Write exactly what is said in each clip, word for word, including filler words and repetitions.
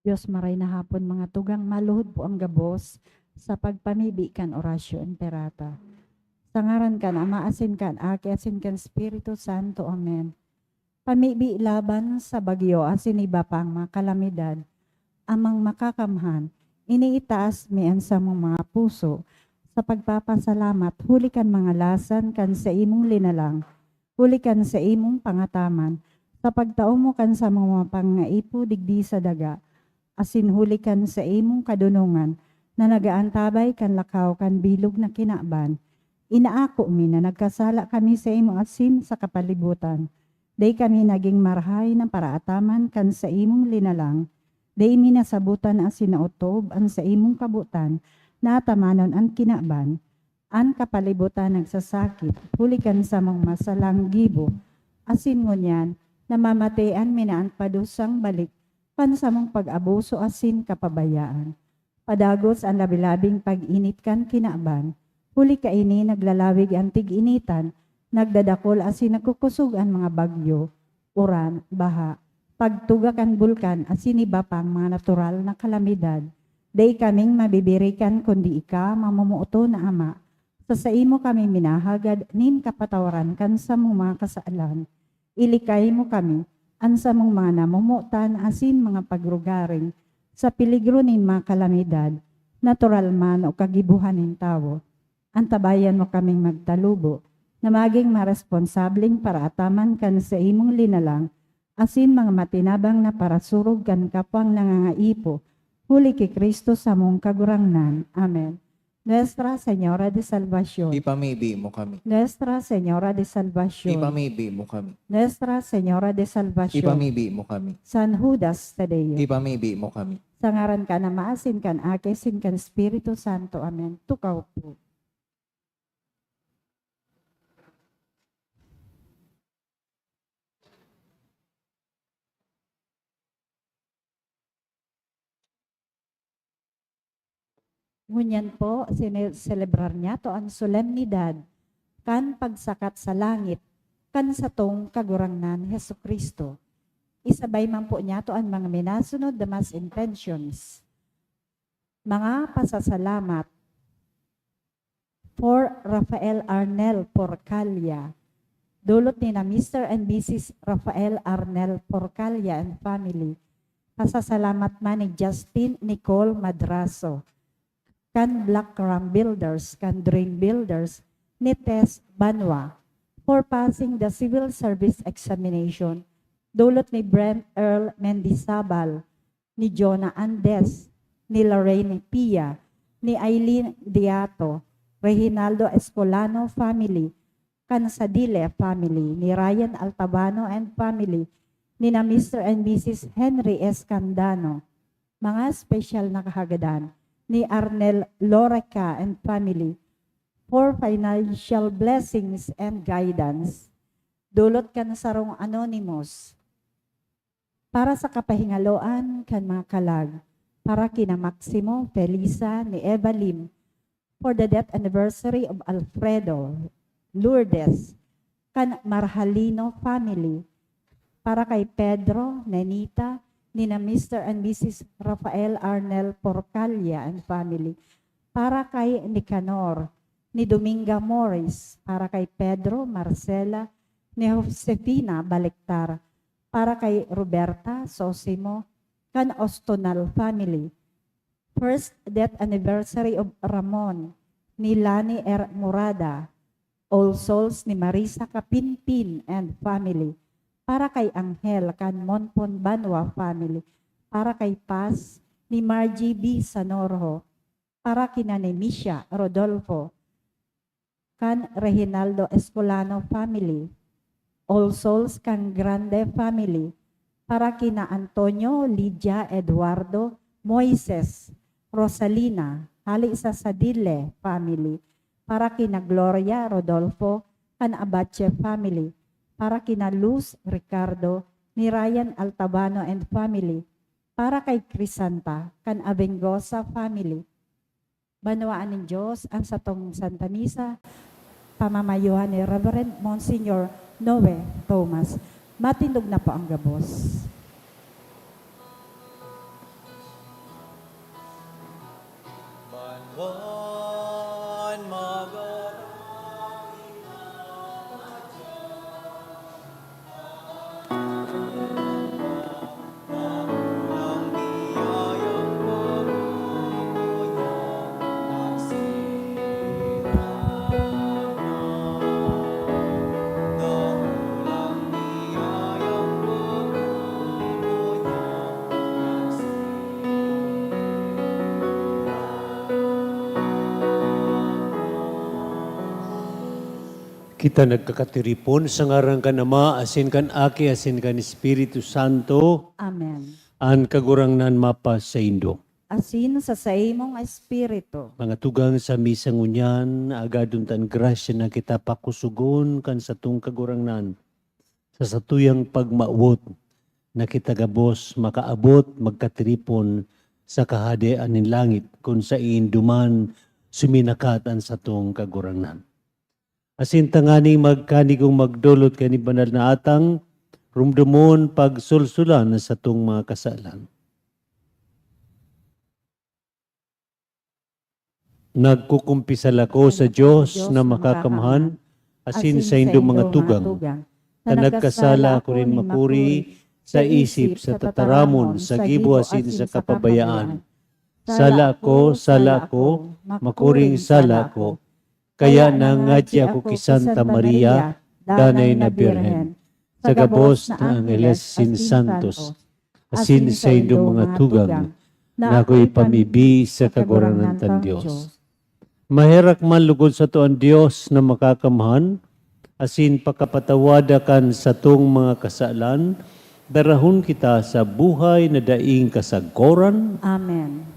Dios, maray na hapon, mga tugang, maluhod po ang gabos sa pagpamibi kan Oratio Imperata. Sa ngaran kan Ama, asin kan Aki, asin kan Espiritu Santo. Amen. Pamibi laban sa bagyo asin iba pang mga kalamidad, Amang Makakamhan, iniitaas mi an samong mga puso sa pagpapasalamat huli kan mga lasan kan saimong linalang, huli kan saimong pangataman, sa pagtao mo kan samong mga pangaipo digdi sa daga, asin huli kan saimong kadonongan na nag-aantabay kan lakaw kan bilog na kinaban. Inaako mi na nagkasala kami saimo asin sa kapalibutan. Dai kami nagin marahay na paraataman kan saimong linalang. Dai mi nasabotan asin naotob an saimong kabotan na atamanon an kinaban. An kapalibutan nagsasakit huli kan samong masalang gibo, asin ngunyan namamatean mi na an padusang balik kan samong pag-abuso asin kapabayaan. Padagos an labi-labing pag-init kan kinaban, huli kaini naglalawig an tig-initan, nagdadakol asin nagkukosog an mga bagyo, uran, baha, pagtuga kan bulkan asin iba pang mga natural na kalamidad. Dai kaming mabibirikan kundi ika, mamumuoton na Ama. Sa saimo kami minahagad nin kapatawaran kan samong mga kasalan. Ilikay mo kami, an samong mga namomotan asin mga pagrugaring, sa peligro nin mga kalamidad, natural man o kagibohan nin tawo. Antabayan mo kaming magtalubo na magin maresponsableng paraataman kan saimong linalang asin mga matinabang na parasurog kan kapwang nangangaipo, huli ki Cristo samong Kagurangnan. Amen. Nuestra Señora de Salvacion. Ipamibi mo kami. Nuestra Señora de Salvacion. Ipamibi mo kami. Nuestra Señora de Salvacion. Ipamibi mo kami. San Judas Tadeo. Ipamibi mo kami. Sa ngaran kan Ama, asin kan Aki, asin kan Espiritu Santo. Amen. Tukaw po. Ngunyan po, sine-, selebrar niyato an solemnidad kan pagsakat sa langit kan satong Kagurangnan Jesu-Cristo. Isabay man po niyato an mga minasunod na mass intentions. Mga pasasalamat. For Rafael Arnel Porcalia, dulot ni na Mister and Missus Rafael Arnel Porcalia and family. Pasasalamat man ni Justin Nicole Madrazo, kan Black Ram Builders, kan Dream Builders, ni Tess Banwa, for passing the civil service examination, dulot ni Brent Earl Mendizabal, ni Jonah Andes, ni Lorraine Pia, ni Aileen Diato, Reginaldo Escolano family, kan Sadile family, ni Ryan Altabano and family, ni na Mister and Missus Henry Escandano. Mga espesyal na kahagadan ni Arnel Loreca and family for financial blessings and guidance. Dulot kan sarong anonymous. Para sa kapahingaloan kan mga kalag, para kina Maximo, Felisa, ni Eva Lim, for the death anniversary of Alfredo, Lourdes, kan Marhalino family, para kay Pedro, Nenita, ni na Mister and Missus Rafael Arnel Porcalia and family, para kay Nicanor, ni Dominga Morris, para kay Pedro, Marcela, ni Josefina Baliktar, para kay Roberta Sosimo, kan Ostonal family. First death anniversary of Ramon, ni Lani R. Murada, All Souls ni Marisa Kapinpin and family, para kay Angel kan Monpon Banwa family, para kay Paz ni Margie B. Sanorho, para kina Nemisha Rodolfo, kan Reginaldo Escolano family, All Souls kan Grande family, para kina Antonio, Lydia, Eduardo, Moises, Rosalina, hali sa Sadile family, para kina Gloria, Rodolfo, kan Abache family, para kina Luz, Ricardo, ni Ryan Altabano and family, para kay Crisanta, kan Abengosa family. Banwaan nin Dios an satong Santa Misa, pamamayohan ni Reverend Monsignor Noe Thomas. Matindog na po ang gabos. Kan mag-aram Kita nagkakatiripon sa ngaran kan Ama, asin kan Aki, asin kan Espiritu Santo. Amen. An Kagurangnan mapasaindo. Asin sa saimong espiritu. Mga tugang, sa misa ngunyan, agadon ta an grasya na kita pakusugon kan satong Kagurangnan sa satuyang pagmawot na kita gabos makaabot magkatiripon sa Kahadean nin langit, kun saen duman suminakat an satong Kagurangnan. Asin tanganing magkanigong magdolot kan banal na atang, rumdomon pagsulsulan an satong mga kasalan. Nagkukumpisal ako sa Dios na makakamhan, asin saindong mga tugang, ta nagkasala ako nin makuri sa isip, sa tataramon, sa gibo asin sa kapabayaan. Sala ako, sala ako, makuring sala ako. Kaya nangadya ako ki Santa Maria, Danay na Birhen, sa gabos na angheles asin santos, asin saindong mga tugang, na ako ipamibi sa Kagurangnan tang Dios. Maherak man logod sato an Dios na makakamhan, asin pakapatawada kan satong mga kasalan, darahon kita sa buhay na daing kasagoran. Amen.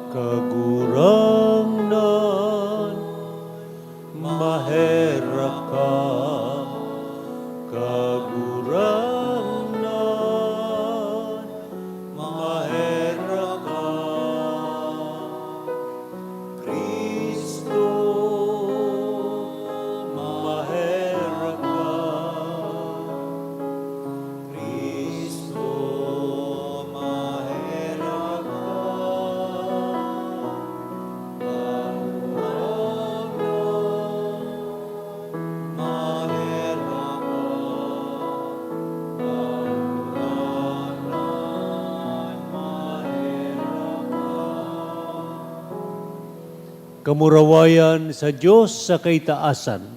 Kagurangnan, maherak ka. Kagurangnan, maherak ka. Cristo, maherak ka. Cristo, maherak ka. Kagurangnan, maherak ka. Kagurangnan, maherak ka. Kamurawayan sa Dios sa kaitaasan.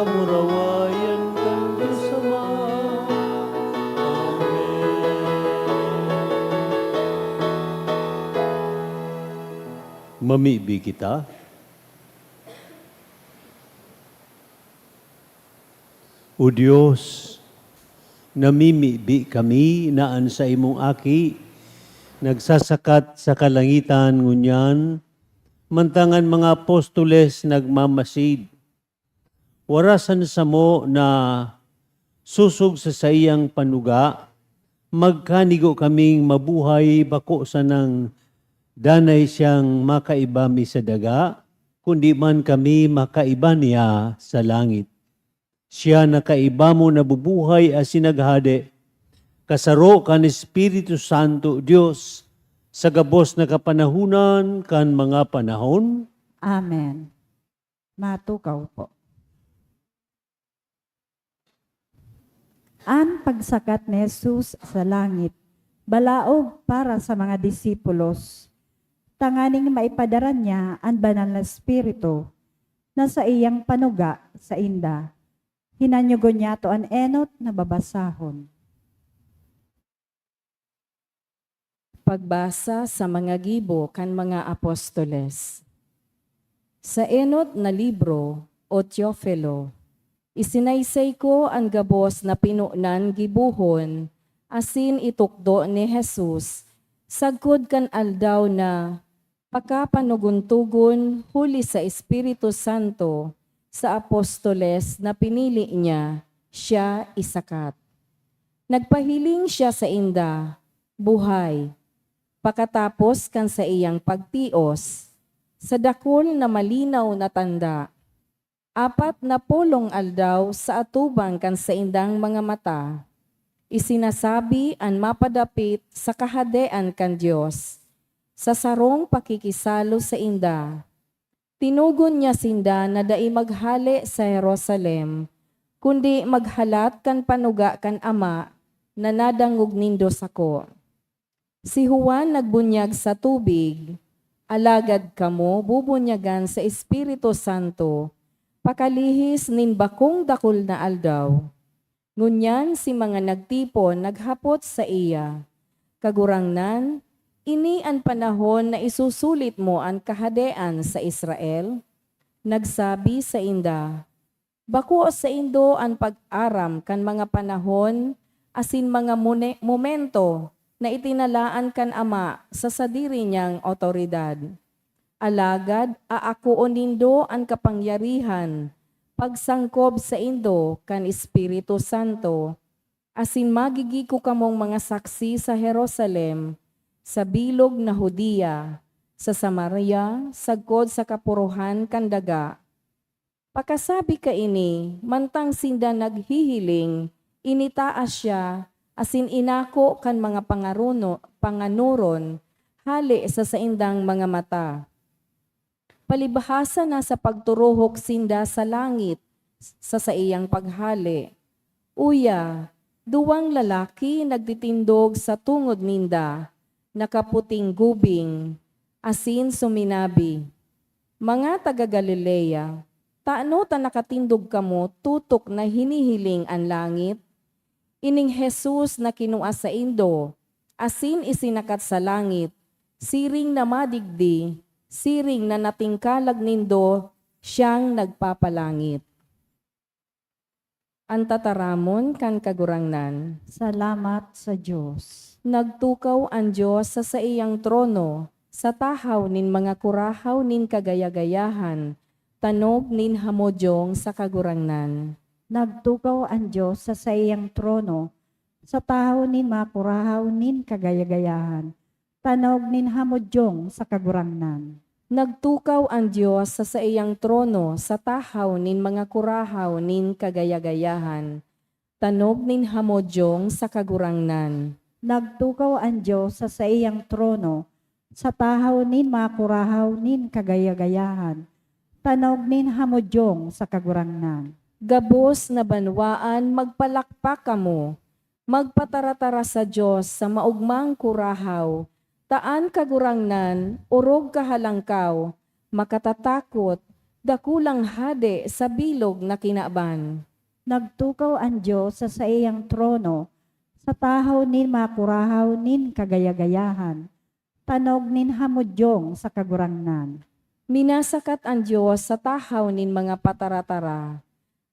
Kamurawayan kan Dios Ama. Amen. Mamibi kita. O Dios, namimibi kami na an saimong Aki nagsasakat sa kalangitan ngunyan, mantang an mga apostoles nagmamasid. Warasan samo na sosog sa saiyang panuga, magkanigo kaming mabuhay bako sanang danay siyang makaiba mi sa daga, kundi man kami makaiba niya sa langit. Siya na kaiba mo nabubuhay asin naghade, kasaro kan Espiritu Santo, Dios, sa gabos na kapanahonan kan mga panahon. Amen. Matukaw po. An pagsakat ni Jesus sa langit, balaog para sa mga disipulos, tanganing maipadara niya an Banal na Espiritu na saiyang panuga sainda. Hinanyogon niyato an enot na babasahon. Pagbasa sa mga gibo kan mga apostoles. Sa enot na libro, O Teofilo, isinaysay ko an gabos na pinonan gibohon asin itukdo ni Jesus sagkod kan aldaw na pakapanogon-togon huli sa Espiritu Santo sa apostoles na pinili niya, siya isakat. Nagpahiling siya sainda, buhay, pakatapos kan saiyang pagtios, sa dakul na malinaw na tanda, apat na pulong aldaw sa atubang kan saindang mga mata, isinasabi an mapadapit sa Kahadean kan Dios, sa sarong pakikisalo sainda. Tinugon niya sinda na dai maghale sa Jerusalem, kundi maghalat kan panuga kan Ama na nadangog nindo sako. Si Juan nagbunyag sa tubig, alagad kamo bubunyagan sa Espiritu Santo pakalihis nin bakong dakul na aldaw. Ngunyan si mga nagtipon naghapot saiya, "Kagurangnan, ini an panahon na isusulit mo an Kahadean sa Israel?" Nagsabi sainda, "Bako saindo an pag-aram kan mga panahon asin mga mone-, momento na itinalaan kan Ama sa sadiri niyang awtoridad. Alagad aakoon nindo an kapangyarihan pagsangkob saindo kan Espiritu Santo, asin magigiko kamong mga saksi sa Jerusalem, sa bilog na Judea, sa Samaria, sagkod sa kapurohan kan daga." Pakasabi kaini, mantang sinda naghihiling, initaas siya asin inako kan mga pangarono-, panganoron hale sa saindang mga mata. Palibhasa na sa pagturuhok sinda sa langit sa saiyang paghale. Uya, duwang lalaki nagtitindog sa tungod ninda, nakaputing gubing, asin suminabi, "Mga taga Galilea, tano ta nakatindog kamo tutok na hinihiling an langit? Ining Jesus na kinua saindo, asin isinakat sa langit, siring na madigdi, siring na natingkalag nindo siyang nagpapalangit." An tataramon kan Kagurangnan. Salamat sa Dios. Nagtukaw an Dios sa saiyang trono, sa tahaw nin mga kurahaw nin kagayagayahan, tanog nin hamodyong sa Kagurangnan. Nagtukaw an Dios sa saiyang trono, sa tahaw nin mga kurahaw nin kagayagayahan, tanog nin hamodyong sa Kagurangnan. Nagtukaw an Dios sa saiyang trono sa tahaw nin mga kurahaw nin kagayagayahan, tanog nin hamodyong sa Kagurangnan. Nagtukaw an Dios sa saiyang trono sa tahaw nin mga kurahaw nin kagayagayahan, tanog nin hamodyong sa Kagurangnan. Gabos na banwaan, magpalakpak kamo, magpataratara sa Dios sa maogmang kurahaw, ta an Kagurangnan orog kahalangkaw, makatatakot, dakulang hade sa bilog na kinaban. Nagtukaw an Dios sa saiyang trono, sa tahaw nin mga kurahaw nin kagaya-gayahan, tanog nin hamudyong sa Kagurangnan. Minasakat an Dios sa tahaw nin mga pataratara,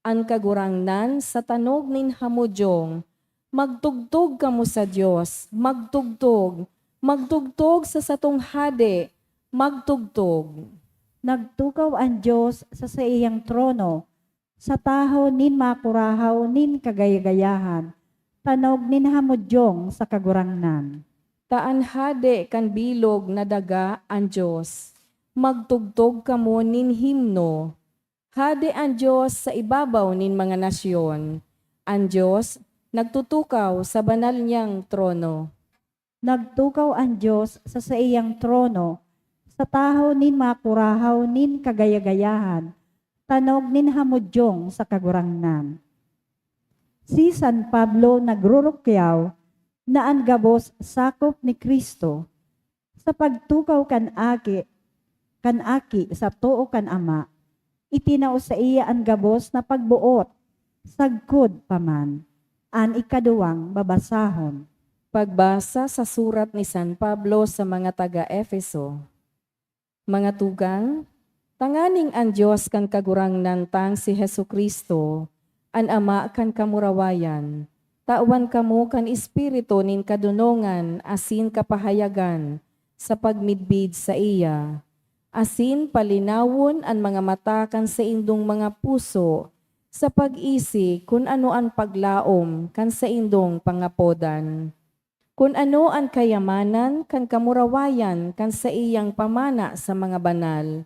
an Kagurangnan sa tanog nin hamudyong. Magtugtog kamo sa Dios, magtugtog, magtugtog sa satong Hade, magtugtog. Nagtukaw an Dios sa saiyang trono, sa tahaw nin mga kurahaw nin kagaya-gayahan, tanog nin hamudyong sa Kagurangnan. Ta an Hade kan bilog na daga an Dios. Magtugtog kamo nin himno. Hade an Dios sa ibabaw nin mga nasyon. An Dios nagtutukaw sa banal niyang trono. Nagtukaw an Dios sa saiyang trono, sa tahaw nin mga kurahaw nin kagaya-gayahan, tanog nin hamudyong sa Kagurangnan. Si San Pablo nagrurukyaw na an gabos sakop ni Cristo. Sa pagtukaw kan Aki, kan Aki sa too kan Ama, itinao saiya an gabos na pagboot, sagkod pa man. An ikaduwang babasahon. Pagbasa sa surat ni San Pablo sa mga taga-Efeso. Mga tugang, tanganing an Dios kan Kagurangnan tang si Jesu-Cristo, an Ama kan kamurawayan, tawan kamo kan espiritu nin kadonongan asin kapahayagan sa pagmidbid saiya, asin palinawon an mga mata kan saindong mga puso sa pag-isi kun ano an paglaom kan saindong pangapodan, kun ano an kayamanan kan kamurawayan kan saiyang pamana sa mga banal,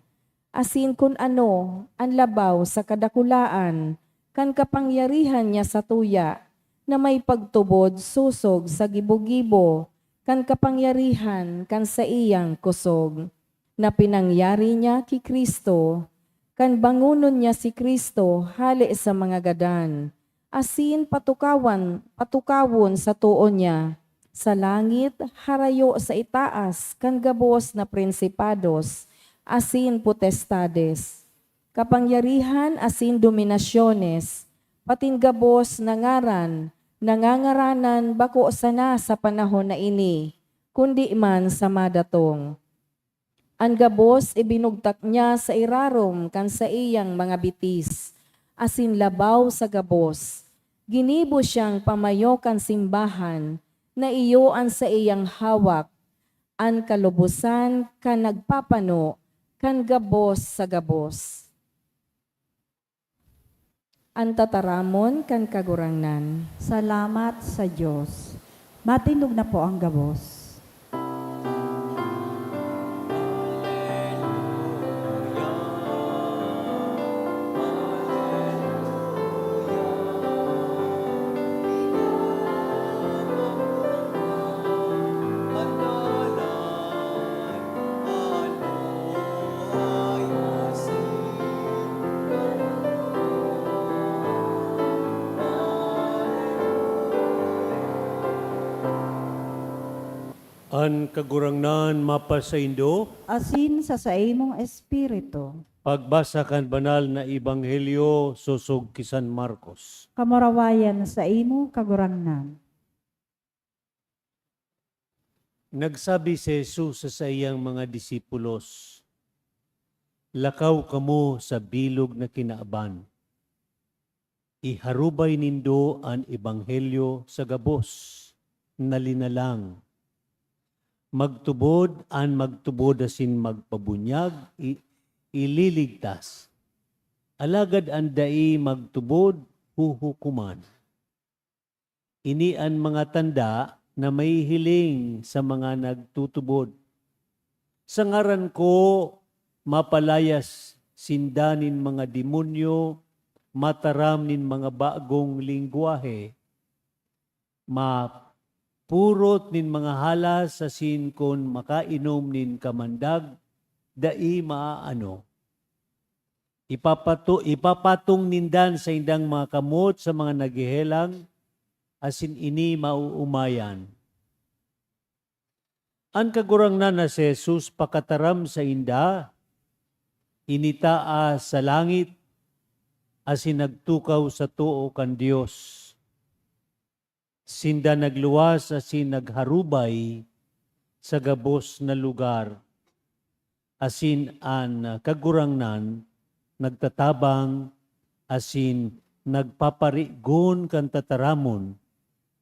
asin kun ano an labaw sa kadakulaan kan kapangyarihan niya satuya, na may pagtubod sosog sa gibo-gibo kan kapangyarihan kan saiyang kusog, na pinangyari niya ki Cristo, kan bangonon niya si Cristo hale sa mga gadan, asin patukawan, patukawon sa too niya, sa langit, harayo sa itaas kan gabos na prinsipados asin potestades, kapangyarihan asin dominasyones, patin gabos na ngaran na ngangaranan bako sana sa panahon na ini, kundi man sa madatong. An gabos ibinugtak niya sa irarom kan saiyang mga bitis, asin labaw sa gabos, ginibo siyang pamayo kan simbahan na iyo an saiyang hawak, an kalobosan kan nagpapano kan gabos sa gabos. An tataramon kan Kagurangnan. Salamat sa Dios. Matindog na po ang gabos. An Kagurangnan mapasaindo. Asin sa saimong espiritu. Pagbasa kan Banal na Ebanghelyo sosog ki San Marcos. Kamurawayan saimo, Kagurangnan. Nagsabi si Jesus sa saiyang mga disipulos, "Lakaw kamo sa bilog na kinaban. Iharubay nindo an ebanghelyo sa gabos na linalang. Magtubod an magtubod asin magpabunyag, i-, ililigtas. Alagad an dai magtubod, huhukoman." Ini an mga tanda na mahihiling sa mga nagtutubod. Sa ngaran ko, mapalayas sinda nin mga demonyo, mataram nin mga bagong lengwahe, mapurot nin mga halas, asin kun makainom nin kamandag, dai maaano. Ipapato-, ipapatong ninda an saindang mga kamot sa mga naghehelang, asin ini maoomayan. An Kagurangnan na si Jesus pakataram sainda, initaas sa langit asin nagtukaw sa too kan Dios. Sinda nagluwas asin nagharubay sa gabos na lugar, asin an Kagurangnan nagtatabang asin nagpaparigon kan tataramon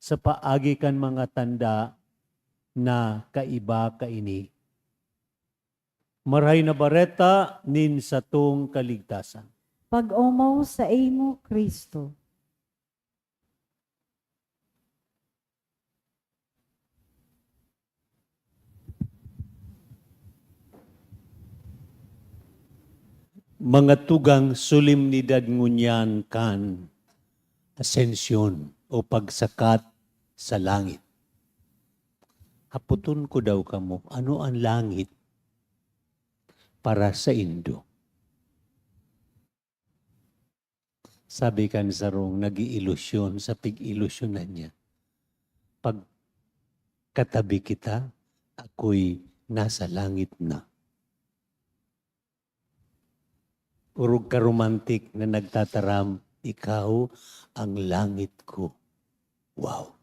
sa paagi kan mga tanda na kaiba kaini. Marahay na Bareta nin satong kaligtasan. Pag-omaw saimo, Cristo. Mga tugang, solemnidad ngunyan kan Ascension o pagsakat sa langit. Hapoton ko daw kamo, ano an langit para saindo? Sabi kan sarong nag-iilusyon sa pig-ilusyonan niya, "Pagkatabi kita, ako'y nasa langit na." Orog ka romantik na nagtataram, "Ikaw ang langit ko." Wow!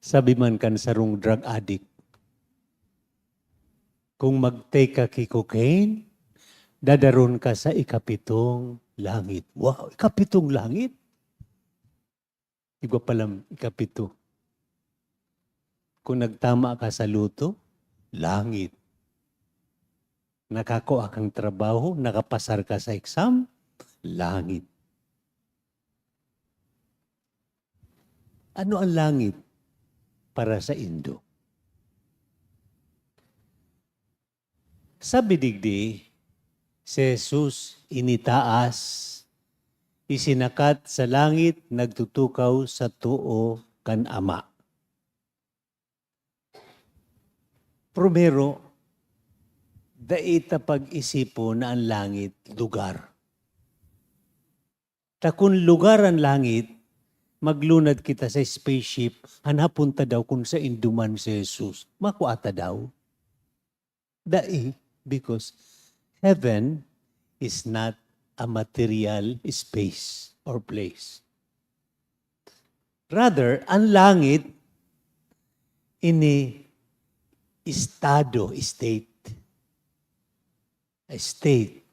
Sabi man kan sarong drug addict, "Kung mag-take ka ki cocaine, dadaron ka sa ikapitong langit." Wow, ikapitong langit? Igwa palam, ikapito. Kung nagtama ka sa lotto, langit. Nakakua kang trabaho, nakapasar ka sa exam, langit. Ano ang langit para saindo? Sabi digdi, si Jesus initaas, isinakat sa langit, nagtutukaw sa too kan Ama. Primero, dai ta pag-isipon na ang langit lugar. Ta kun lugar an langit, maglunad kita sa spaceship, hanapon ta daw kun saen duman si Jesus. Makua ta daw? Dai, because heaven is not a material space or place. Rather, ang langit, ini estado, state. A state.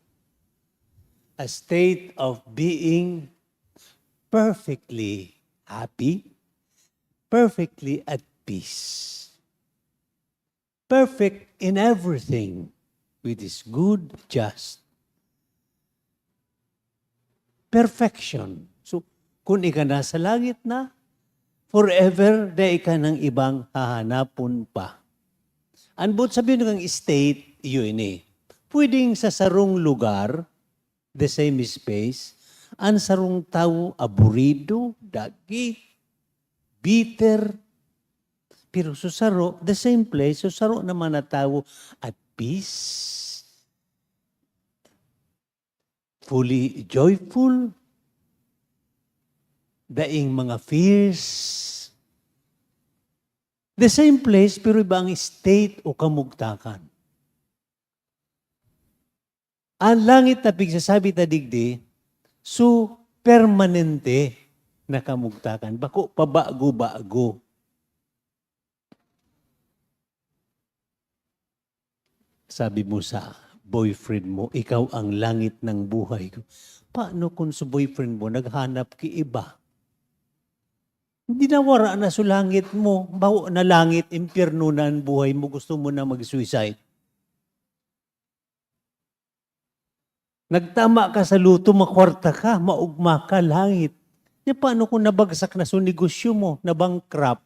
A state of being perfectly happy, perfectly at peace. Perfect in everything which is good, just. Perfection. So, kun ika nasa langit na, forever, dai ka nang ibang hahanapon pa. An boot sabihon kang state, iyo ini. Pwedeng sa sarong lugar, the same space, an sarong tawo aburido, dagi, bitter, pero sa saro, the same place, sa saro naman na tawo at peace, fully joyful, daing mga fears. The same place, pero iba ang state o kamugtakan. Ang langit na pigsasabi ta digdi, so permanente na kamugtakan, bako pabago-bago. Sabi mo sa boyfriend mo, "Ikaw ang langit ng buhay ko." Paano kung sa boyfriend mo, naghanap ki iba? Hindi, nawara na so langit mo, baho na langit, impyerno na ang buhay mo, gusto mo na mag-suicide. Nagtama ka sa lotto, makwarta ka, maogma ka, langit. Di, paano kung nabagsak na so negosyo mo, na-bankrupt,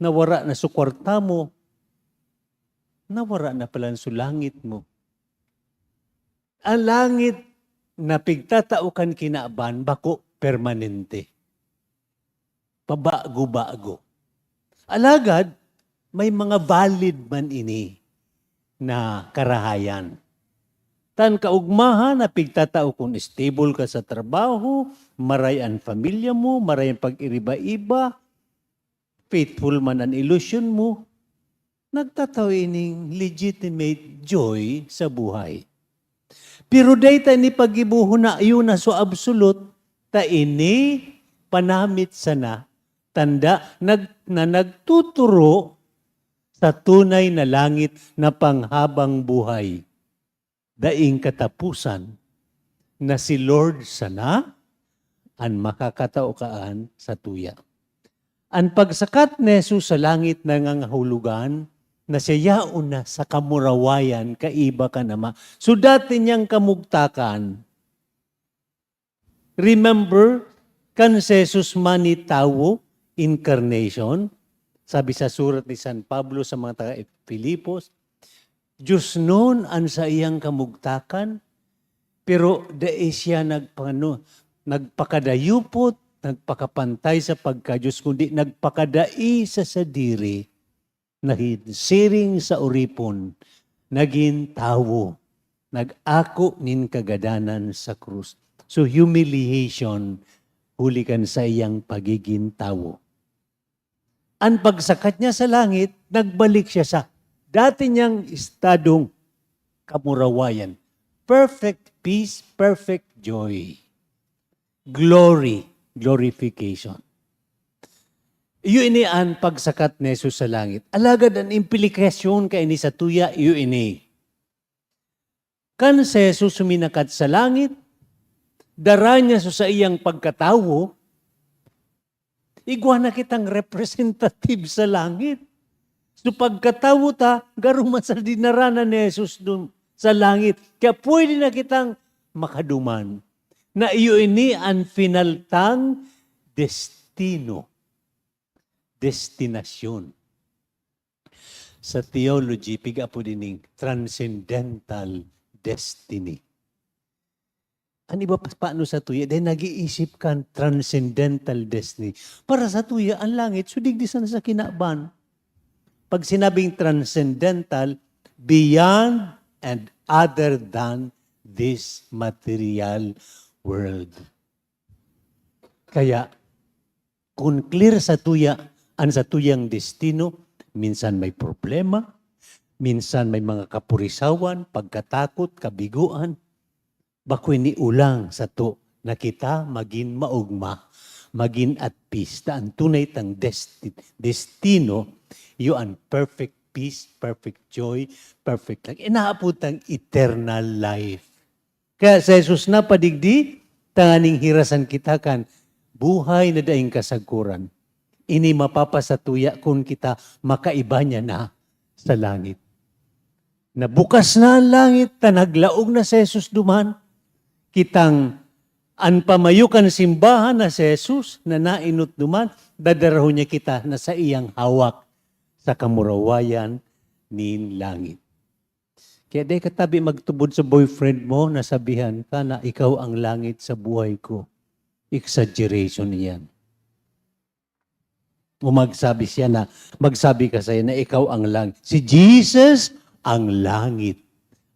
nawara na so kwarta mo, nawara na pala so langit mo? Ang langit na pigtatao kan kinaban, bako permanente. Pabago-bago. Alagad, may mga valid man ini na karahayan. Tan kaogmahan na pigtatao kun stable ka sa trabaho, maray an pamilya mo, maray an pag-iriba-iba, faithful man an ilusyon mo, Nagtatao ining legitimate joy sa buhay. Pero dai ta ini paggibohon na iyo na so absolute, ta ini panamit sana, tanda nag-, na nagtuturo sa tunay na langit na panghabang buhay. Daing katapusan, na si Lord sana an makakatao kaan sa tuya. An pagsakat ni Jesus sa langit nangangahulugan na siya yaon na sa kamurawayan kaiba kan Ama. So, dati niyang kamugtakan, remember, kan si Jesus man ni tawo, incarnation, sabi sa surat ni San Pablo sa mga taga Filipos, Dios noon an saiyang kamugtakan, pero dai siya nagpano-, nagpakadayupot, nagpakapantay sa pagka-Dios, kundi nagpakadai sa sadiri, na hin-, siring sa oripon, nagin tawo, nag-ako nin kagadanan sa krus. So, humiliation, huli kan saiyang pagigin tawo. An pagsakat niya sa langit, nagbalik siya sa dati niyang estadong kamurawayan. Perfect peace, perfect joy. Glory, glorification. Iyo ini an pagsakat ni Jesus sa langit. Alagad an implikasyon kaini sa tuya, iyo ini. Kan si Jesus suminakat sa langit, dara niya sa saiyang pagkatawo, igwa na kitang representative sa langit. So, pagkatawo ta, garo man sa dinaranan ni Jesus dun sa langit. Kaya pwede na kitang makaduman na iyo ini an final tang destino, destinasyon. Sa theology, piga po dining transcendental destiny. An iba pa, paano sa tuya? Dahil nag-iisip kan transcendental destiny. Para sa tuya, ang langit, so digdi sana sa kinaban. Pag sinabing transcendental, beyond and other than this material world. Kaya, kun clear sa tuya, an sa tuyang destino, minsan may problema, minsan may mga kapurisawan, pagkatakot, kabigoan, bako ini ulang sato na kita magin maogma, magin at peace. Ta an tunay tang desti-, destino, iyo an perfect peace, perfect joy, perfect life. Inaapod tang eternal life. Kaya si Jesus napadigdi, tanganing hirasan kita kan buhay na daing kasagkoran. Ini mapapasatuya kun kita makaiba niya na sa langit. Nabukas na an langit, ta naglaog na si Jesus duman. Kitang an pamayo kan simbahan na si Jesus na nainot duman, dadarahon niya kita na saiyang hawak sa kamurawayan nin langit. Kaya di ka tabi magtubod sa boyfriend mo na sabihan ka na ikaw ang langit sa buhay ko. Exaggeration iyan. O magsabi siya na, magsabi ka sa'yo na ikaw ang langit. Si Jesus ang langit.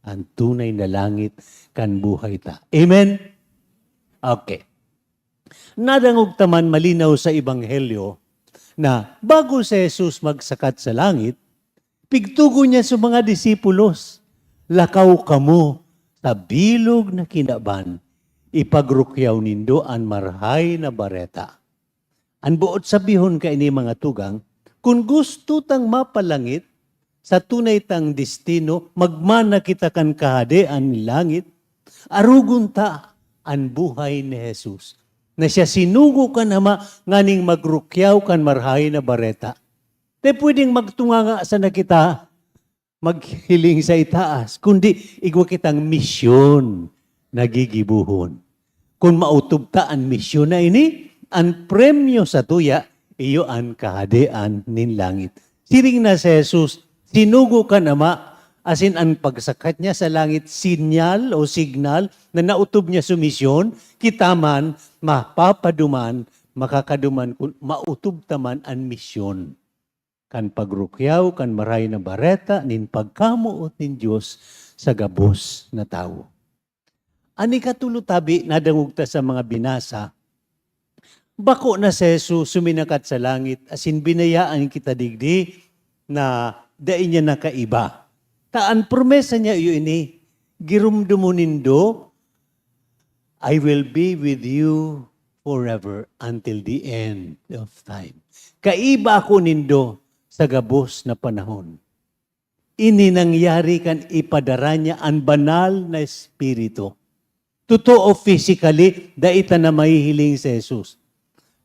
Ang tunay na langit kan buhay ta. Amen? Okay. Nadangog ta man malinaw sa Ebanghelyo na bago si Jesus magsakat sa langit, pigtugon niya sa mga disipulos, "Lakaw kamo sa bilog na kinaban, ipagrukyaw nindo an Marahay na Bareta." An boot sabihon kaini, mga tugang, kun gusto tang mapalangit, sa tunay tang destino, magmana kita kan Kahadean nin langit, arogon ta an buhay ni Jesus, na siya sinugo kan Ama nganing magrukyaw kan Marahay na Bareta. Di pwedeng magtunganga sana kita, maghiling sa itaas, kundi igwa kitang misyon na gigibohon. Kun maotob ta an misyon na ini, an premyo sa tuya, iyo an Kahadean nin langit. Siring na si Jesus, sinugo kan Ama, asin an pagsakat niya sa langit, sinyal o signal na naotob niya sa misyon, kita man, mapapaduman, makakaduman kun maotob ta man an misyon kan pagrukyaw kan Marahay na Bareta nin pagkamoot nin Dios sa gabos na tawo. An ikatulo tabi, nadangog ta sa mga binasa, bako na si Jesus suminakat sa langit, asin binayaan kita digdi na dai niya na kaiba. Ta an promesa niya iyo ini, "Giromdomon nindo, I will be with you forever until the end of time." Kaiba ako nindo sa gabos na panahon. Ini nangyari kan ipadara niya an Banal na Espiritu. Totoo, physically, dai ta na mahihiling si Jesus.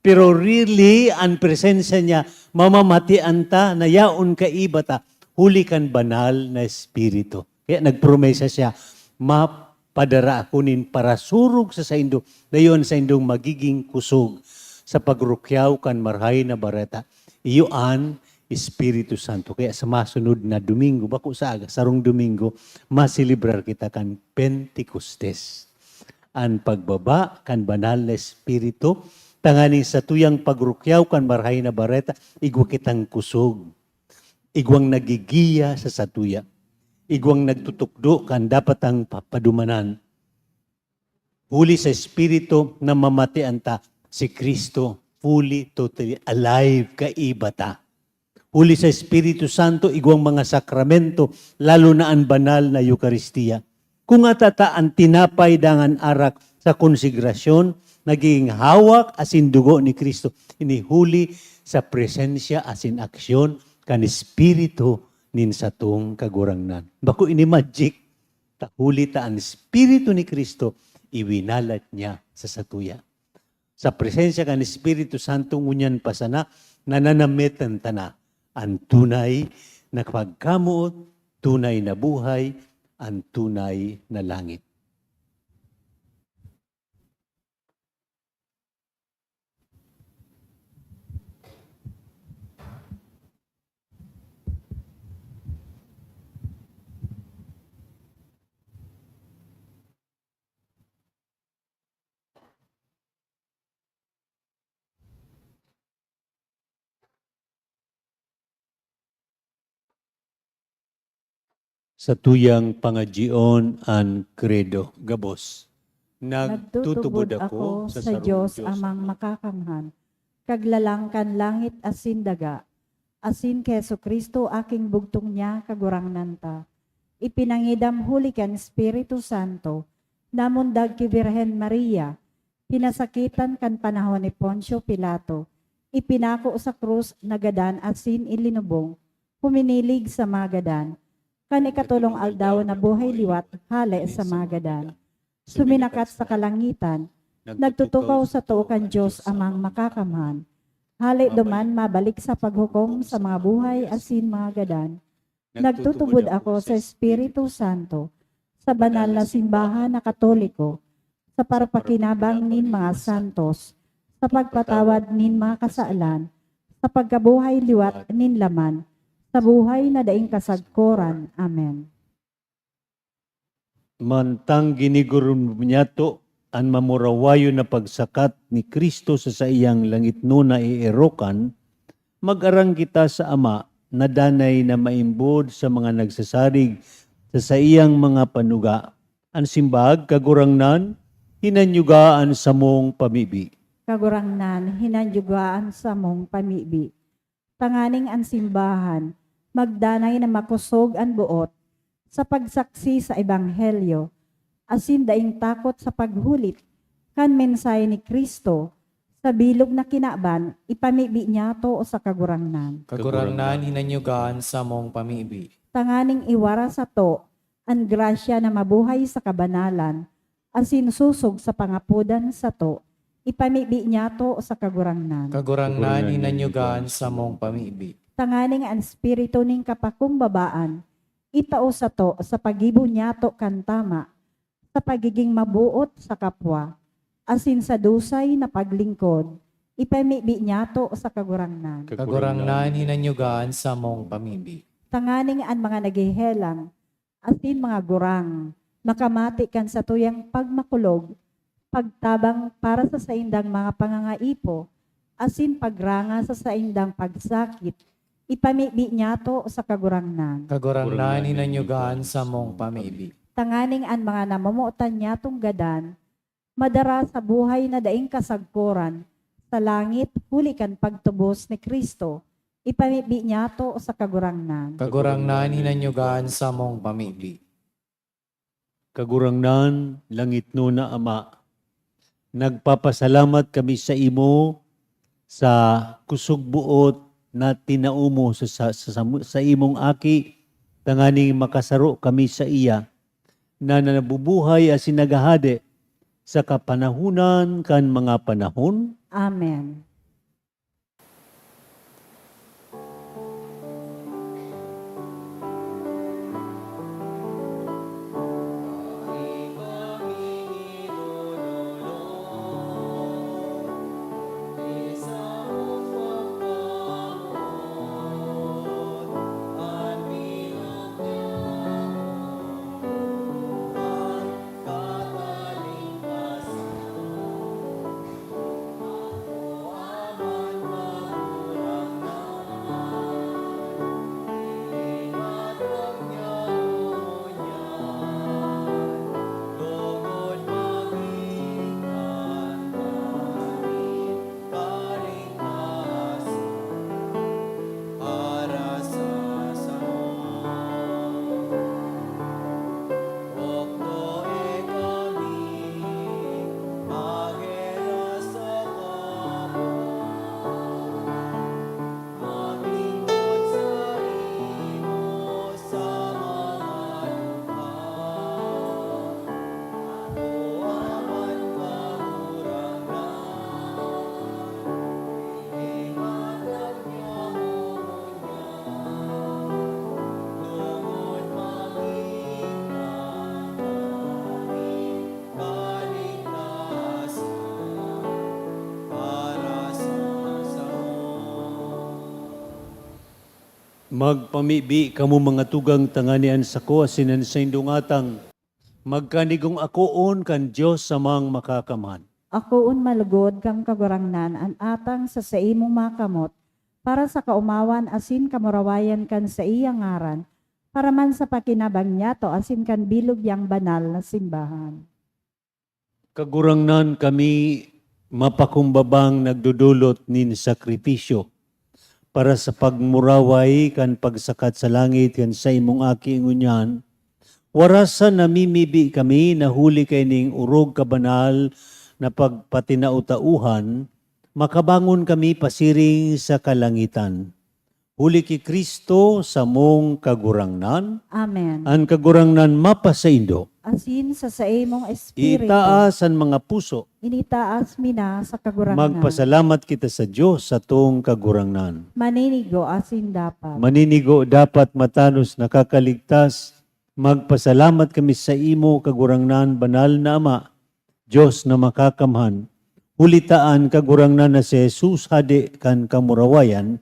Pero really, an presensya niya, mamamatean ta na yaon kaiba ta, huli kan Banal na Espiritu. Kaya nagpromesa siya, "Mapadara ako nin parasurog sa saindo, na iyo an saindong magiging kusog sa pagrukyaw kan Marahay na Bareta." Iyo an Espiritu Santo. Kaya sa masunod na Domingo, bako sa aga, sarong Domingo, maselebrar kita kan Pentecostes. An pagbaba kan Banal na Espiritu, tanganing satuyang pagrukyaw kan Marahay na Bareta, igwa kitang kusog. Igwang nagigiya sa satuya. Igwang nagtutukdo kan dapat tang papadumanan. Huli sa Espiritu, namamatean ta, si Cristo, fully, totally alive, kaiba ta. Huli sa Espiritu Santo, igwang mga sakramento, lalo na an banal na Eukaristia. Kung ata ta an tinapay dangan arak sa konsegrasyon, nagiging hawak asin dugo ni Cristo, ini huli sa presensya asin aksyon kan Espiritu nin satong Kagurangnan. Bako ini magic, ta huli ta an Espiritu ni Cristo, iwinalat niya sa satuya. Sa presensya kan Espiritu Santo, ngunyan pa sana, nananamitan ta na an tunay na pagkamoot, tunay na buhay, an tunay na langit. Satuyang pangadyion an Credo. Gabos, nagtutubod ako sa Dios Amang Makakamhan, Kaglalang kan langit asin daga, asin ki Jesu-Cristo, aking bugtong niya, Kagurangnan ta. Ipinangidam huli kan Espiritu Santo, namundag ki Birhen Maria, pinasakitan kan panahon ni Poncio Pilato, ipinako sa krus, nagadan asin ilinubong, huminilig sa mga gadan. Kan ikatolong aldaw nabuhay liwat hale sa mga gadan. Suminakat sa kalangitan, nagtutukaw sa too kan Dios Amang Makakamhan. Hale duman mabalik sa paghukom sa mga buhay asin mga gadan. Nagtutubod ako sa Espiritu Santo, sa banal na simbahan na Katoliko, sa parapakinabang nin mga santos, sa pagpatawad nin mga kasalan, sa pagkabuhay liwat nin laman, sa buhay na daing kasagkoran. Amen. Mantang ginigurumdom niyato an mamurawayon na pagsakat ni Cristo sa saiyang langitnon na eerokan, mag-arang kita sa Ama na danay na maimbod sa mga nagsasarig sa saiyang mga panuga. An simbag, Kagurangnan, hinanyuga an samong pamibi. Kagurangnan, hinanyuga an samong pamibi. Tanganing an simbahan magdanay na makosog an boot sa pagsaksi sa ebanghelyo, asin daing takot sa paghulit kan mensahe ni Cristo, sa bilog na kinaban, ipamibi niyato sa Kagurangnan. Kagurangnan, hinanyuga an samong pamibi. Tanganing iwara sato an grasya na mabuhay sa kabanalan, asin sosog sa pangapodan sato, ipamibi niyato sa Kagurangnan. Kagurangnan, hinanyuga an samong pamibi. Tanganing an espiritu nin kapakumbabaan itao sato sa paggibo niyato kan tama, sa pagiging maboot sa kapwa, asin sa dusay na paglingkod, ipamibi niyato sa Kagurangnan. Kagurangnan, hinanyuga an samong pamibi. Tanganing an mga naghehelang asin mga gurang makamati kan satuyang pagmakulog, pagtabang para sa saindang mga pangangaipo, asin pagranga sa saindang pagsakit, ipamibi niyato sa Kagurangnan. Kagurangnan, hinanyuga an samong pamibi. Tanganing an mga namomotan niyatong gadan madara sa buhay na daing kasagkoran sa langit huli kan pagtubos ni Cristo, Ipamibi niyato sa Kagurangnan. Kagurangnan, hinanyugan samong pamibi. Kagurangnan, langitnon na Ama, nagpapasalamat kami saimo sa kusog-boot na tinao mo sa, sa, sa, sa, sa imong Aki, tanganing makasaro kami saiya, na nabubuhay asin naghahade sa kapanahonan kan mga panahon. Amen. Magpamibi kamo, mga tugang, tanganing an sako asin an saindong atang magkanigong akoon kan Dios Amang Makakamhan. Akoon malugod kan Kagurangnan an atang sa saimong mga kamot, para sa kaomawan asin kamurawayan kan saiyang ngaran, para man sa pakinabang niyato asin kan bilog niyang banal na simbahan. Kagurangnan, kami mapakumbabang nagdodolot nin sakripisyo para sa pagmuraway kan pagsakat sa langit kan saimong Aki. Ngunyan, warasan namimibi kami na huli kaining orog kabanal na pagpatinao-taohan, makabangon kami pasiring sa kalangitan. Huli ki Cristo, samong Kagurangnan. Amen. An Kagurangnan mapasaindo. Asin sa saimong espiritu. Itaas an mga puso. Initaas mi na sa Kagurangnan. Magpasalamat kita sa Dios, satong Kagurangnan. Maninigo asin dapat. Maninigo, dapat, matanos, nakakaligtas. Magpasalamat kami saimo, Kagurangnan, banal na Ama, Dios na Makakamhan. Huli ta an Kagurangnan na si Jesus, Hade kan kamurawayan,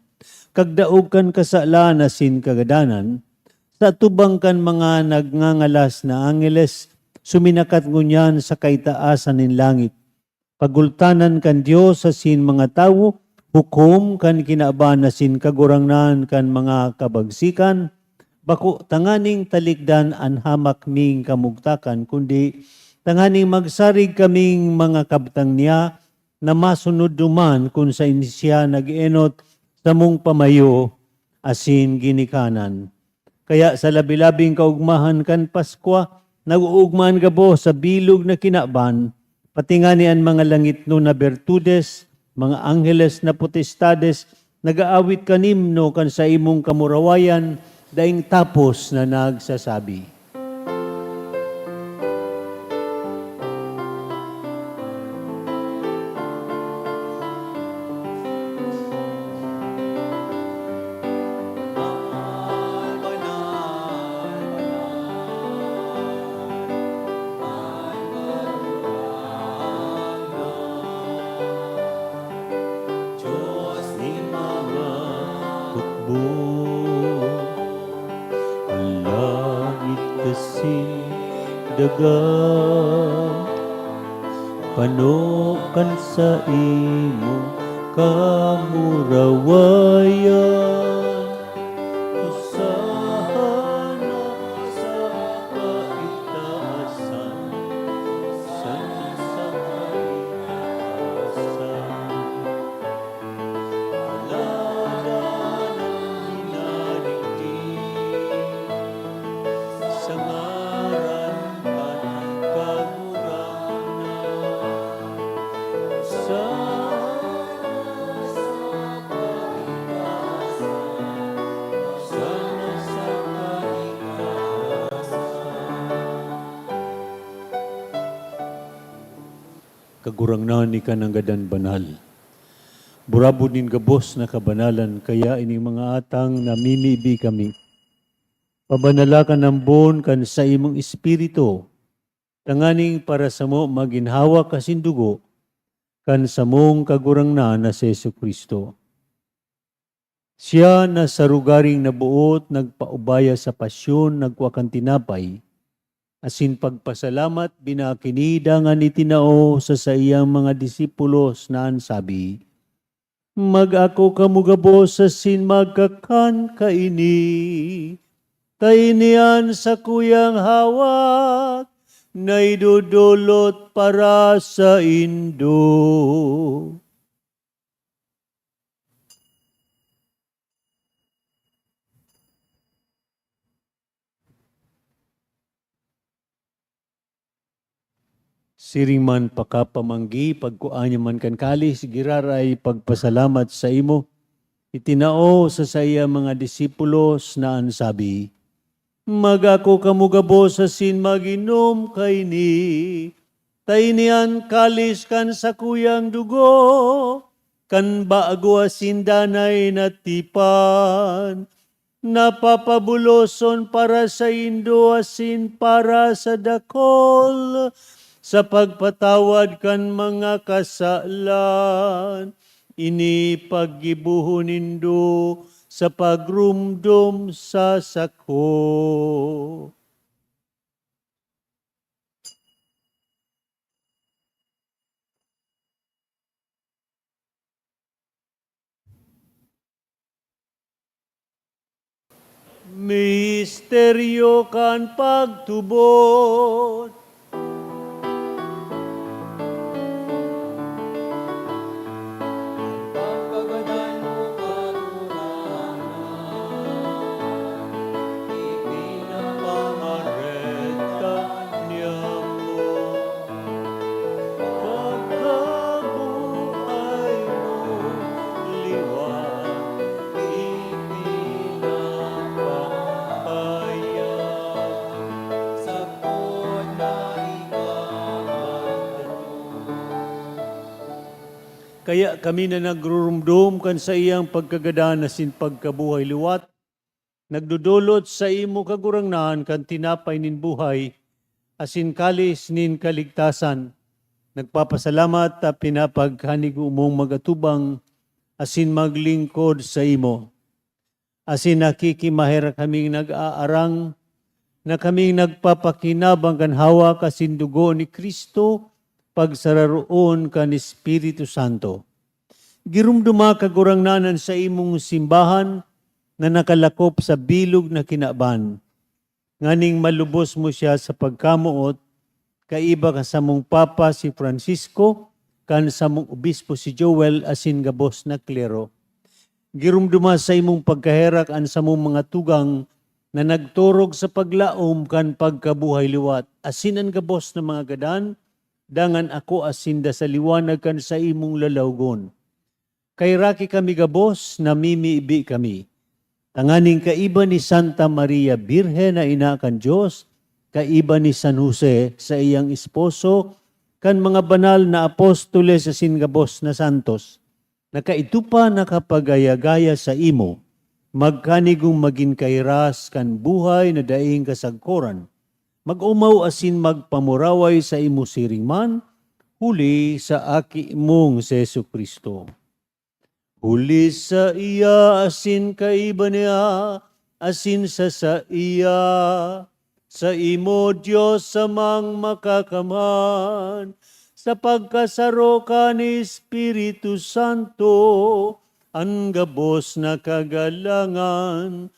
kagdaog kan kasalan asin kagadanan, sa atubang kan mga nagngangalas na angheles, suminakat ngunyan sa kaitaasan nin langit. Pagultanan kan Dios asin mga tawo, hukom kan kinaban asin kagurangnan kan mga kabagsikan, bako tanganing talikdan an hamak ming kamugtakan, kundi tanganing magsarig kaming mga kabtang niya na masunod duman kun saen siya nag-eenot samong pamayo asin ginikanan. Kaya sa labi-labing kaogmahan kan Paskwa, nag-oogma an gabos sa bilog na kinaban, pati ngani an mga langitnon na bertudes, mga angheles na potestades, nag-aawit kan himno kan saimong kamurawayan, daing tapos na nagsasabi. Diyos nin mga tukbo, an langit asin daga, pano kan saimong kamurawayan. Hosana sa kaitaasan, Hosana sa kaitaasan. Alada na Kagurangnan, ika nangadan banal. Burabod nin gabos na kabanalan, kaya ining mga atang namimibi kami. Pabanala kan ambon kan saimong Espiritu, tanganing para samo magin hawak asin dugo kan samong Kagurangnan na si Jesu-Cristo. Siya na sa rogaring naboot, nagpaubaya sa pasyon, nagkua kan tinapay, asin pagpasalamat, binakini, dangan itinao sa saiyang mga disipulos na an sabi, "Mag-ako kamo gabos asin magkakan kaini, ta ini an sakuyang hawak na idodolot para saindo." Siring man pakapamanggi, pagkua niya man kan kalis, giraray pagpasalamat saimo, itinao sa saiyang mga disipulos na an sabi, "Mag-ako kamo gabos asin mag-inom kaini, ta ini an kalis kan sakuyang dugo, kan bago asin danay na tipan, na papabuloson para saindo asin para sa dakol, sa pagpatawad kan mga kasalan. Ini paggibohon nindo sa pagromdom sa sako." Misteryo kan pagtubod. Pagkabuhay mo, liwat, ipinapahayag, sagkod na ikaw. Kaya kami na nagrurumdom kan saiyang pagkagadan asin pagkabuhay liwat, nagdodolot saimo, Kagurangnan, kan tinapay nin buhay asin kalis nin kaligtasan. Nagpapasalamat ta pinapagkanigo mong mag-atubang asin maglingkod saimo. Asin nakikimaherak kaming nag-aarang na kaming nagpapakinabang kan hawak asin dugo ni Cristo, pagsararoon kan Espiritu Santo. Giromdoma, Kagurangnan, an saimong simbahan na nakalakop sa bilog na kinaban, nganing malubos mo siya sa pagkamoot, kaiba kan samong Papa si Francisco, kan samong Obispo si Joel, asin gabos na klero. Giromdoma sa imong pagkaherak an samong mga tugang na nagturog sa paglaom kan pagkabuhay liwat, asin an gabos na mga gadan, dangan akoa sinda sa liwanag kan saimong lalawgon. Kaheraki kami gabos, namimibi kami, tanganing kaiba ni Santa Maria Birhen na ina kan Dios, kaiba ni San Jose, saiyang esposo, kan mga banal na apostoles asin gabos na santos, na kaidto pa nakapagayagaya saimo, magkanigong magin kahiras kan buhay na daing kasagkoran, mag-omaw asin magpamuraway saimo siring man, huli sa Aki mong si Jesu-Cristo. Huli saiya asin kaiba niya asin sa saiya, saimo, Dios Amang Makakamhan, sa pagkasaro kan Espiritu Santo, an gabos na kagalangan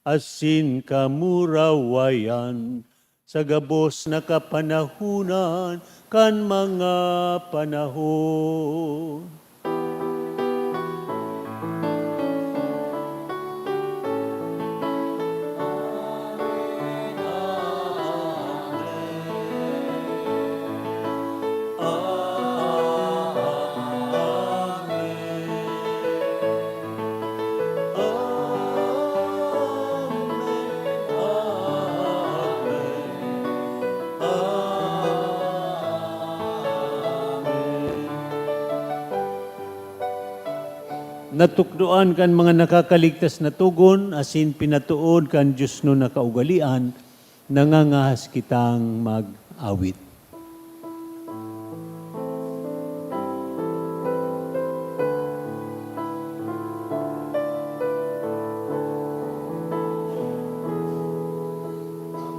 asin kamurawayan sa gabos na kapanahonan kan mga panahon. Natukdoan kan mga nakakaligtas na togon asin pinatood kan diosnon na kaugalean, nangangahas kitang mag-awit.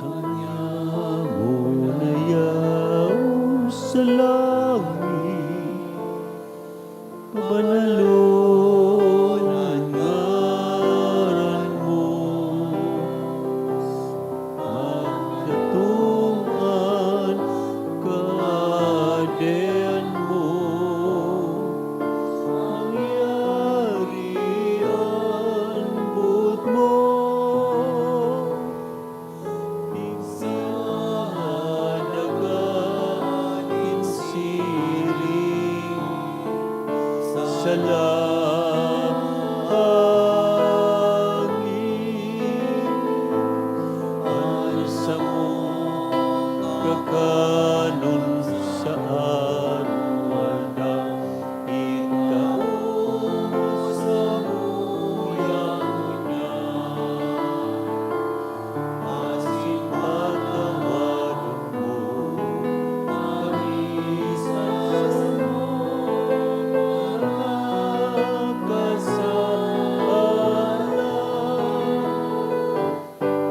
Ang yaon na yaon sa langit, pabanalon an ngaran mo, magdatong an kahadean mo, mangyari an boot mo. Igsaha daga nin siring sa langit, an samong kakanon sa araw-araw, itao mo samuya ngunyan. Asin patawadon mo kami sa samong mga kasalanan,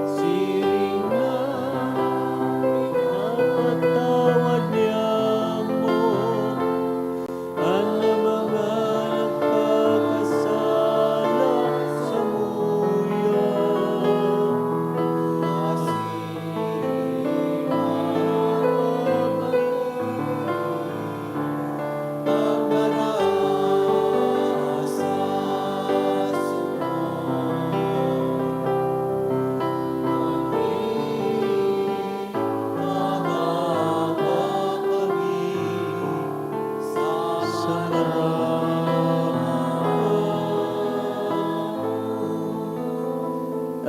siring na pinapatawad niamo an mga nakakasala samuya. Asin iharap kami pagkaraasa mo.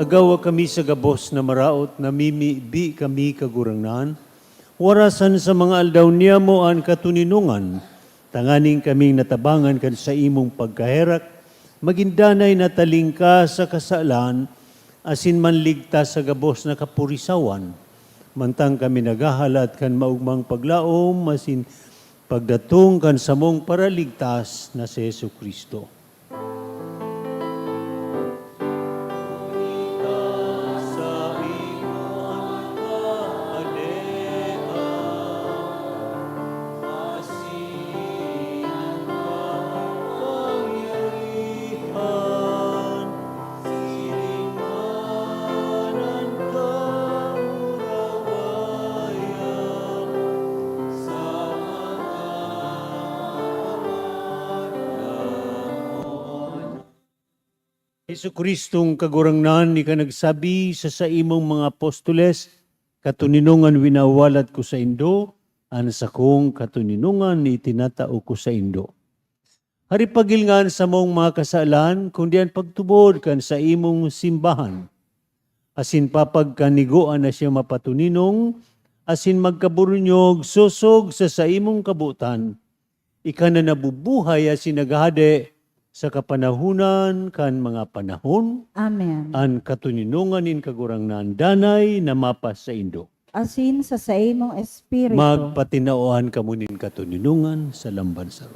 Agawa kami sa gabos na maraot, namimibi kami, Kagurangnan, warasan sa mga aldaw niyamo an katoninongan, tanganing kaming natabangan kan saimong pagkaherak, magin danay na talingkas sa kasalan, asin manligtas sa gabos na kapurisawan, mantang kami naghahalat kan maogmang paglaom asin pagdatong kan samong Paraligtas na si Jesu-Cristo. Jesu-Cristong Kagurangnan, ika nagsabi sa saimong mga apostoles, "Katoninongan winawalat ko saindo, an sakong katoninongan itinatao ko saindo." Haripagil nga an samong mga kasalan, kundi an pagtubod kan saimong simbahan. Asin papagkanigoan na siya mapatoninong, asin magkaburunyog sosog sa saimong kabotan. Ika na nabubuhay asin naghahade sa kapanahonan kan mga panahon. Amen. An katoninongan nin Kagurangnan danay na mapasaindo. Asin sa saimong espiritu. Magpatinawan kamo nin katoninongan sa lamban saro.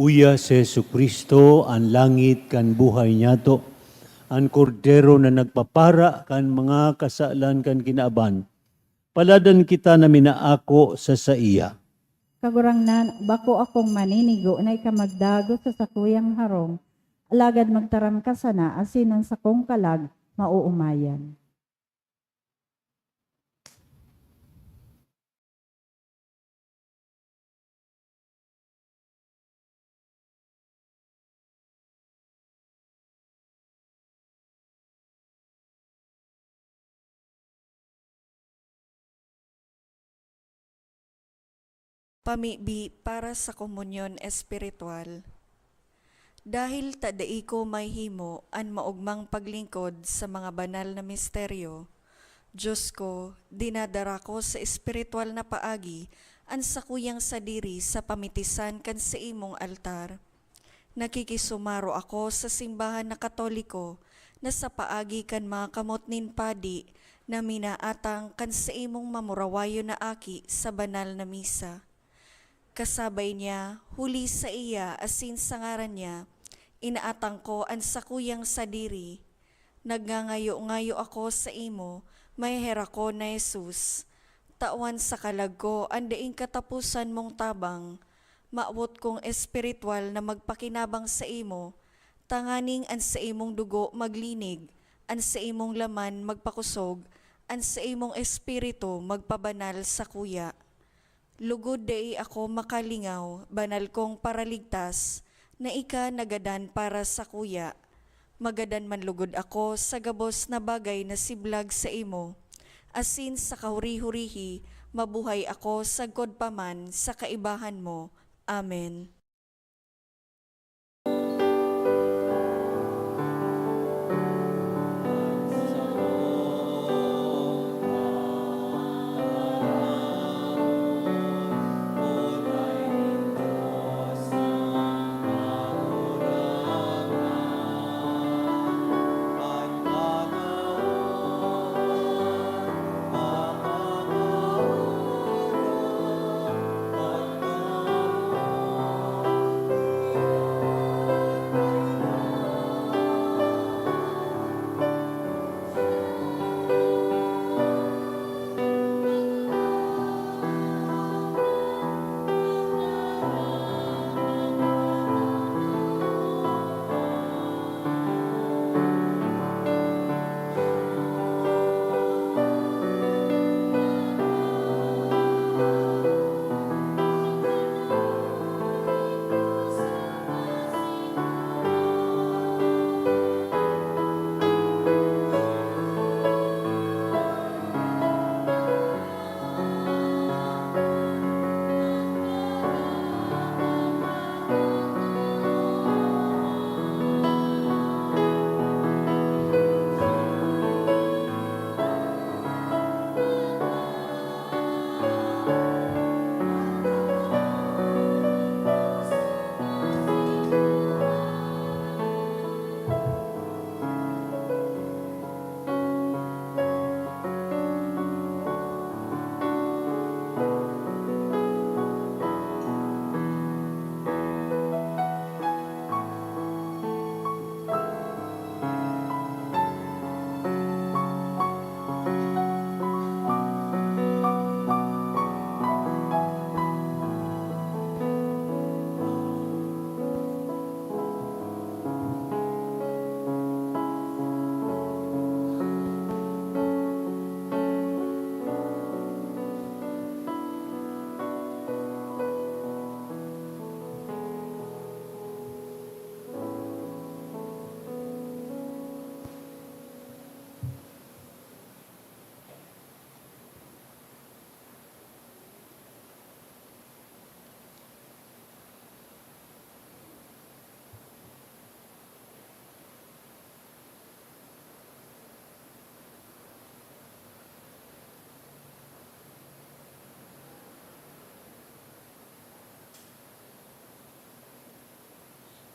Uya si Jesu-Cristo, an langit kan buhay niyato, an Kordero na nagpapara kan mga kasalan kan kinaban. Paladan kita na minaako sa saiya. Kagurangnan, bako akong maninigo na ika magdago sa sakuyang harong, alagad magtaram ka sana asin an sakong kalag maoomayan. Pamibi para sa komunyon espiritual. Dahil ta dai ko mahimo an maogmang paglingkod sa mga banal na misteryo, Diyos ko, dinadara ko sa espiritual na paagi an sakuyang sadiri sa pamitisan kan saimong altar. Nakikisumaro ako sa simbahan na Katoliko na sa paagi kan mga kamot nin padi na minaatang kan saimong mamurawayon na aki sa banal na misa. Kasabay niya, huli saiya asin sa ngaran niya, inaatang ko an sakuyang sadiri. Nagngangayo-ngayo ako saimo, maheherak ko na Jesus. Tawan sa kalag ko an daing kataposan mong tabang. Mawot kong espiritual na magpakinabang saimo, tanganing an saimong dugo maglinig, an saimong laman magpakosog, an saimong espiritu magpabanal sakuya. Lugod dai ako makalingaw, banal kong Paraligtas, na ika nagadan para sakuya. Magadan man lugod ako sa gabos na bagay na siblag saimo, asin sa kahuri-hurihi mabuhay ako sagkod pa man sa kaibahan mo. Amen.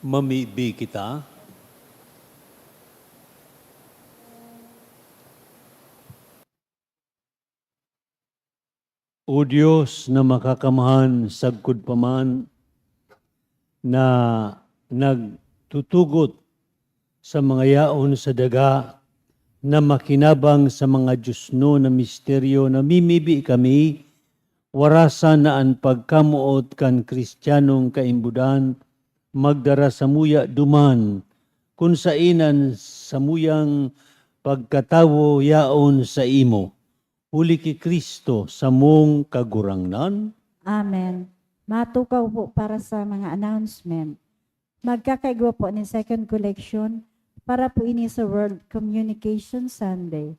Mamibi kita. O Dios na makakamhan sagkod pa man, na nagtutugot sa mga yaon sa daga na makinabang sa mga diosnon na misteryo, namimibi kami, warasan na an pagkamoot kan Kristiyanong kaimbodan magdara samuya duman, kun saen an samuyang pagkatawo yaon saimo, huli ki Cristo, samong Kagurangnan. Amen. Matukaw po para sa mga announcement. Magkakaigwa po nin second collection para po ini sa World Communication Sunday.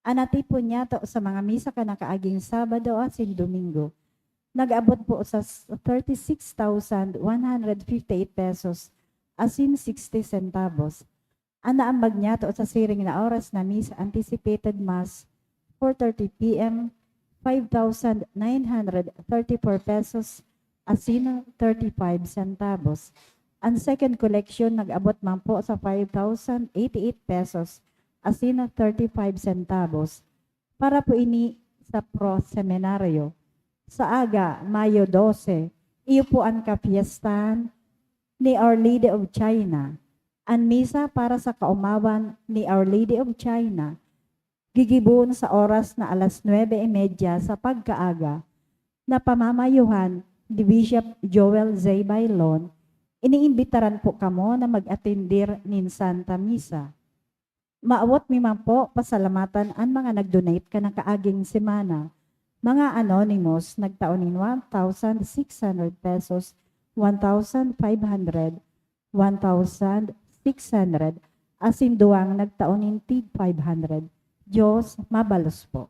An natipon niyato sa mga misa kan nakaaging Sabado asin Domingo, nag-abot po sa s-, thirty-six thousand one hundred fifty-eight pesos asin sixty centavos. An naambag niyato sa siring na oras na misa, anticipated mass, four thirty P M, five thousand nine hundred thirty-four pesos asin thirty-five centavos. An second collection nag-abot man po sa five thousand eighty-eight pesos asin thirty-five centavos. Para po ini sa Pro Seminario. Sa aga, Mayo dose, iyo po an kapiestahan ni Our Lady of China. An misa para sa kaomawan ni Our Lady of China, gigibohon sa oras na alas nuebe y media sa pagkaaga, na pamamayohan ni Bishop Joel Z. Bailon. Iniimbitaran po kamo na mag-atendir nin Santa Misa. Maawot mi man po pasalamatan an mga nag-donate kan nakaaging semana. Mga anonymous, nagtao nin one thousand six hundred pesos, one thousand five hundred, one thousand six hundred, asin duwang nagtao nin tig five hundred. Diyos mabalos po.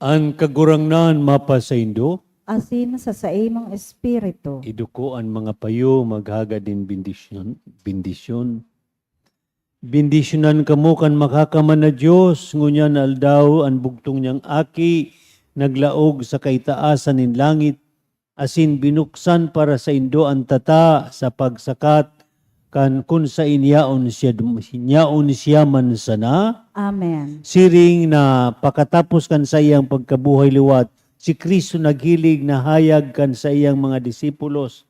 An Kagurangnan mapasaindo. Asin sa saimong espiritu. Iduko an mga payo, maghagad nin bendisyon, bendisyon. Bendisyonan kamo kan Makakaman na Dios, ngunyan na aldaw an bugtong niyang Aki naglaog sa kaitaasan nin langit, asin binuksan para saindo an tata sa pagsakat kan kun saen yaon siya, yaon siya man sana. Amen. Siring na pakatapos kan saiyang pagkabuhay liwat, si Cristo naghiling na hayag kan saiyang mga disipulos,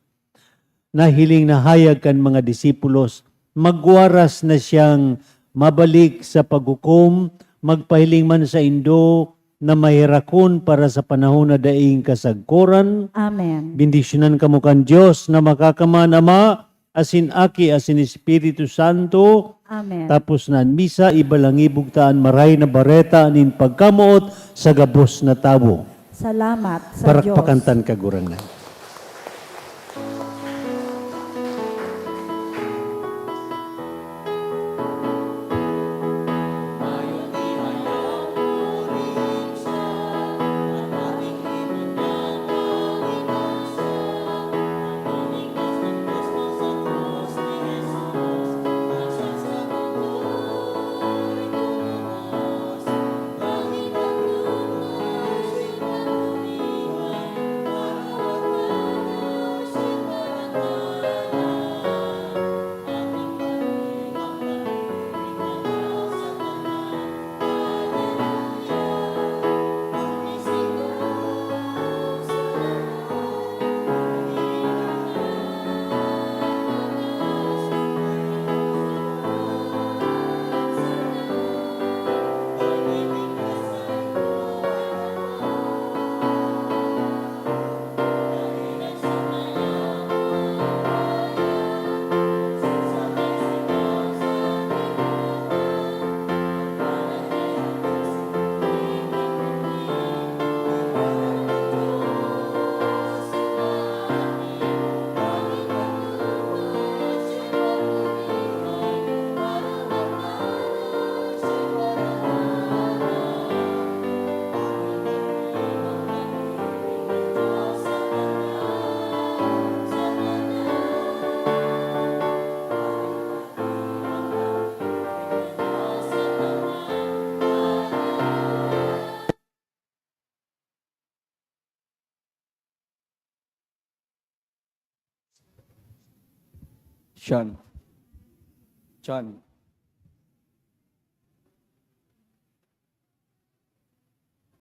nahiling na hayag kan mga disipulos, magwaras na siyang mabalik sa paghukom, magpahiling man saindo na maherakon para sa panahon na daing kasagkoran. Amen. Bendisyonan kamo kan Dios na Makakaman, Ama, asin Aki, asin Espiritu Santo. Amen. Tapos na an misa, ibalangibog ta an Marahay na Bareta nin pagkamoot sa gabos na tawo. Salamat sa Diyos. Parakpakan ta an Kagurangnan. Chan. Chan.